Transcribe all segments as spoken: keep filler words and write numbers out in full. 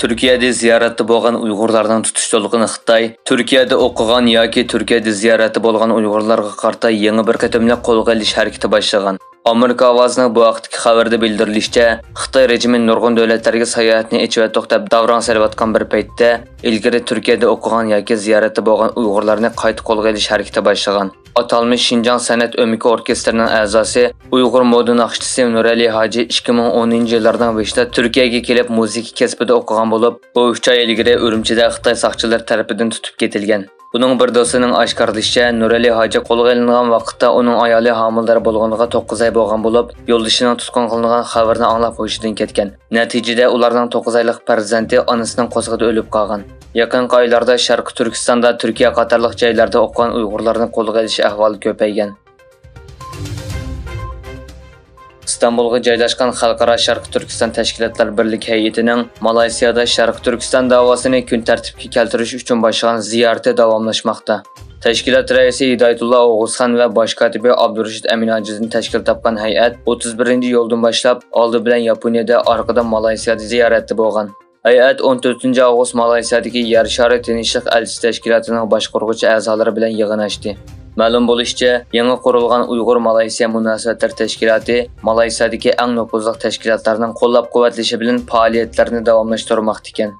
تۈركىيەدە زىيارەتتە بولغان ئۇيغۇرلارنىڭ تۇتۇش تولۇقىنى خىتاي تۈركىيەدە ئوقۇغان ياكى تۈركىيەدە زىيارەتتە بولغان ئۇيغۇرلارغا قارىتا يېڭى بىر قېتىملىق قولغا ئېلىش ھەرىكىتى باشلىغان. ئامېرىكا ئاۋازىنىڭ بۇ ھەقتىكى خەۋىرىدە بىلدۈرۈلۈشىچە، خىتاي رېجىمى نۇرغۇن دۆلەتلەرگە ساياھەتنى ئېچىۋەتتۇق دەپ داۋراڭ سېلىۋاتقان بىر پەيتتە، ئىلگىرى تۈركىيەدە ئوقۇغان ياكى زىيارەتتە بولغان ئۇيغۇرلارنى قايتا قولغا ئېلىش ھەرىكىتى باشلىغان. ئاتالمىش شىنجاڭ سەنئەت ئۆمىكى ئوركېستىرىنىڭ ئەزاسى، ئۇيغۇر مودا ناخشىچىسى نۇرئەلى ھاجى ئىككى مىڭ ئونىنچى يىللارنىڭ بېشىدا تۈركىيەگە كېلىپ مۇزىكا كەسپىدە ئوقۇغان بولۇپ، ئۇ ئۈچ ئاي ئىلگىرى ئۈرۈمچىدە خىتاي ساقچىلىرى تەرىپىدىن تۇتۇپ كېتىلگەن. ئۇنىڭ بىر دوستىنىڭ ئاشكارىلىشىچە، نۇرئەلى ھاجى قولغا ئېلىنغان ۋاقىتتا ئۇنىڭ ئايالى ھامىلىدار بولغىنىغا توققۇز ئاي بولغان بولۇپ، يولدىشىنىڭ تۇتقۇن قىلىنغان خەۋىرىنى ئاڭلاپ ھوشىدىن كەتكەن. نەتىجىدە ئۇلارنىڭ توققۇز ئايلىق پەرزەنتى ئانىسىنىڭ قورسىقىدا ئۆلۈپ قالغان. يېقىنقى ئايلاردا شەرقىي تۈركىستاندا، تۈركىيە قاتارلىق جايلاردا ئوقۇغان ئۇيغۇرلارنى قولغا ئېلىش ئەھۋالى كۆپەيگەن. ئىستانبۇلغا جايلاشقان خەلقئارا شەرقىي تۈركىستان تەشكىلاتلار بىرلىكى ھەيئىتىنىڭ مالايسىيادا شەرقىي تۈركىستان داۋاسىنى كۈن تەرتىپكە كەلتۈرۈش ئۈچۈن باشلىغان زىيارىتى داۋاملاشماقتا. تەشكىلات رەئىسى ھىدايەتۇللا ئوغۇزخان ۋە باش كاتىپى ئابدۇرېشىت ئەمىنھاجىدىن تەشكىل تاپقان ھەيئەت ئوتتۇز بىرىنچى يولدىن باشلاپ، ئالدى بىلەن ياپونىيەدە، ئارقىدىن مالايسىيادا زىيارەتتە بولغان. ھەيئەت ئون تۆتىنچى ئاۋغۇست مالايسىيادىكى يەر شارى تىنچلىق ئەلچىسى تەشكىلاتىنىڭ باشقۇرغۇچى ئەزالىرى بىلەن يىغىن ئاچتى. مەلۇم بولۇشىچە، يېڭى قۇرۇلغان ئۇيغۇر مالايسىيا مۇناسىۋەتلىرى تەشكىلاتى مالايسىيادىكى ئەڭ نوپۇزلۇق تەشكىلاتلارنىڭ قوللاپ-قۇۋۋەتلىشى بىلەن پائالىيەتلىرىنى داۋاملاشتۇرماقتا ئىكەن.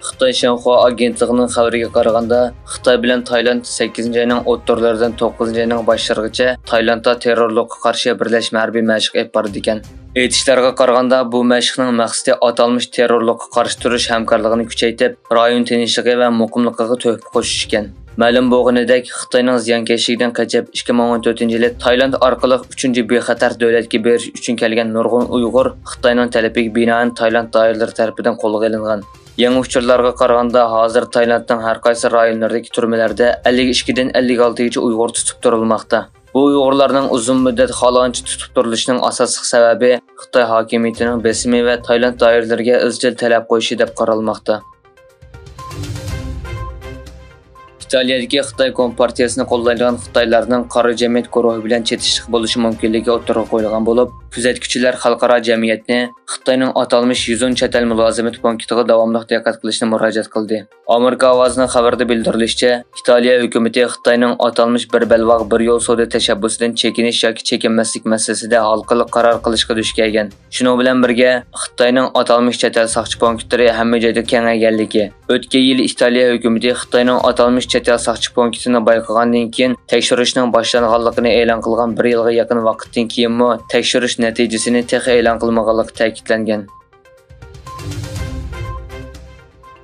خىتاي شىنخۇا ئاگېنتلىقىنىڭ خەۋىرىگە قارىغاندا، خىتاي بىلەن تايلاند سەككىزىنچى ئاينىڭ ئوتتۇرىلىرىدىن توققۇزىنچى ئاينىڭ باشلىرىغىچە تايلاندتا تېررورلۇققا قارشى بىرلەشمە ھەربىي مەشىق ئېلىپ بارىدىكەن. ئېيتىشلارغا قارىغاندا، بۇ مەشىقنىڭ مەقسىتى ئاتالمىش تېررورلۇققا قارشى تۇرۇش ھەمكارلىقىنى كۈچەيتىپ، رايون تىنچلىقى ۋە مۇقىملىقىغا تۆھپە قوشۇش ئىكەن. مەلۇم بولغىنىدەك، خىتاينىڭ زىيانكەشلىكىدىن قېچىپ، ئىككى مىڭ ئون تۆتىنچى يىلى تايلاند ئارقىلىق ئۈچىنچى بىخەتەر دۆلەتكە بېرىش ئۈچۈن كەلگەن نۇرغۇن ئۇيغۇر خىتاينىڭ تەلىپىگە بىنائەن تايلاند دائىرىلىرى تەرىپىدىن قولغا ئېلىنغان. يېڭى ئۇچۇرلارغا قارىغاندا، ھازىر تايلاندنىڭ ھەر قايسى رايونلىرىدىكى تۈرمىلەردە ئەللىك ئىككىدىن ئەللىك ئالتىگىچە ئۇيغۇر تۇتۇپ تۇرۇلماقتا. بۇ ئۇيغۇرلارنىڭ ئۇزۇن مۇددەت خالىغانچە تۇتۇپ تۇرۇلۇشىنىڭ ئاساسلىق سەۋەبى خىتاي ھاكىمىيىتىنىڭ بېسىمى ۋە تايلاند دائىرىلىرىگە ئىزچىل تەلەپ قويۇشى دەپ قارالماقتا. ئىتالىيەدىكى خىتاي كومپارتىيەسىنى قوللايدىغان خىتايلارنىڭ قارا جەمئىيەت گۇرۇھى بىلەن چېتىشلىق بولۇشى مۇمكىنلىكى ئوتتۇرىغا قويۇلغان بولۇپ، كۆزەتكۈچىلەر خەلقئارا جەمئىيەتنى خىتاينىڭ ئاتالمىش يۈزۈن چەت ئەل مۇلازىمەت پونكىتىغا داۋاملىق دىققەت قىلىشنى مۇراجىئەت قىلدى. ئامېرىكا ئاۋازىنىڭ خەۋىرىدە بىلدۈرۈلۈشىچە، ئىتالىيە ھۆكۈمىتى خىتاينىڭ ئاتالمىش بىر بەلباغ بىر يول سودا تەشەببۇسىدىن چېكىنىش ياكى چېكىنمەسلىك مەسىلىسىدە ھالقىلىق قارار قىلىشقا دۇچ كەلگەن. شۇنىڭ بىلەن بىرگە، خىتاينىڭ ئاتالمىش چەت ئەل ساقچى پونكىتلىرى ھەممە جايدا كېڭەيگەنلىكى، ئۆتكەن يىلى ئىتالىيە ھۆكۈمىتى خىتاينىڭ ئاتالمىش چەت ئەل ساقچى پونكىتىنى بايقىغاندىن كېيىن، تەكشۈرۈشنىڭ باشلانغانلىقىنى ئېلان قىلغان بىر يىلغا يېقىن ۋاقىتتىن كېيىنمۇ تەكشۈرۈش نەتىجىسىنى تېخى ئېلان قىلمىغانلىقى تەكىتلەنگەن.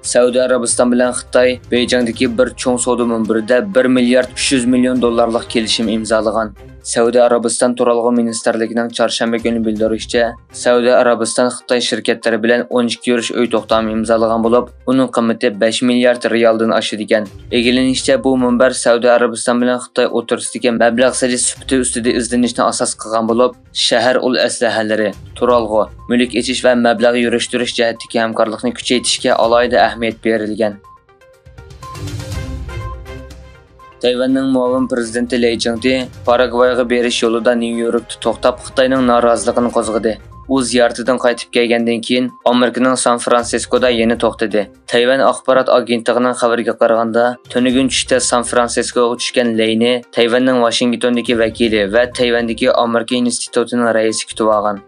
سەئۇدى ئەرەبىستان بىلەن خىتاي بېيجىڭدىكى بىر چوڭ سودا مۇنبىرىدە بىر مىليارد ئۈچ يۈز مىليون دوللارلىق كېلىشىم ئىمزالىغان. سەئۇدى ئەرەبىستان تۇرالغۇ مىنىستىرلىكىنىڭ چارشەنبە كۈنى بىلدۈرۈشىچە، سەئۇدى ئەرەبىستان خىتاي شىركەتلىرى بىلەن ئون ئىككى يۈرۈش ئۆي توختامى ئىمزالىغان بولۇپ، ئۇنىڭ قىممىتى بەش مىليارد رىيالدىن ئاشىدىكەن. ئىگىلىنىشىچە، بۇ مۇنبەر سەئۇدى ئەرەبىستان بىلەن خىتاي ئوتتۇرىسىدىكى مەبلەغ سېلىش سۈپىتى ئۈستىدە ئىزدىنىشنى ئاساس قىلغان بولۇپ، شەھەر ئۇل ئەسلىھەلىرى، تۇرالغۇ، مۈلۈك ئېچىش ۋە مەبلەغ يۈرۈشتۈرۈش جەھەتتىكى ھەمكارلىقنى كۈچەيتىشكە ئالاھىدە ئەھمىيەت بېرىلگەن. تەيۋەننىڭ مۇئاۋىن پىرېزىدېنتى لەي جىڭدې پاراگۋايغا بېرىش يولىدا نيۇ يوركتا توختاپ، خىتاينىڭ نارازىلىقىنى قوزغىدى. ئۇ زىيارىتىدىن قايتىپ كەلگەندىن كېيىن، ئامېرىكىنىڭ سان فرانسىسكودا يەنە توختىدى. تەيۋەن ئاخبارات ئاگېنتلىقىنىڭ خەۋىرىگە قارىغاندا، تۈنۈگۈن چۈشتە سان فرانسىسكوغا چۈشكەن لەينى تەيۋەننىڭ ۋاشىنگتوندىكى ۋەكىلى ۋە تەيۋەندىكى ئامېرىكا ئىنستىتۇتىنىڭ رەئىسى كۈتۈۋالغان.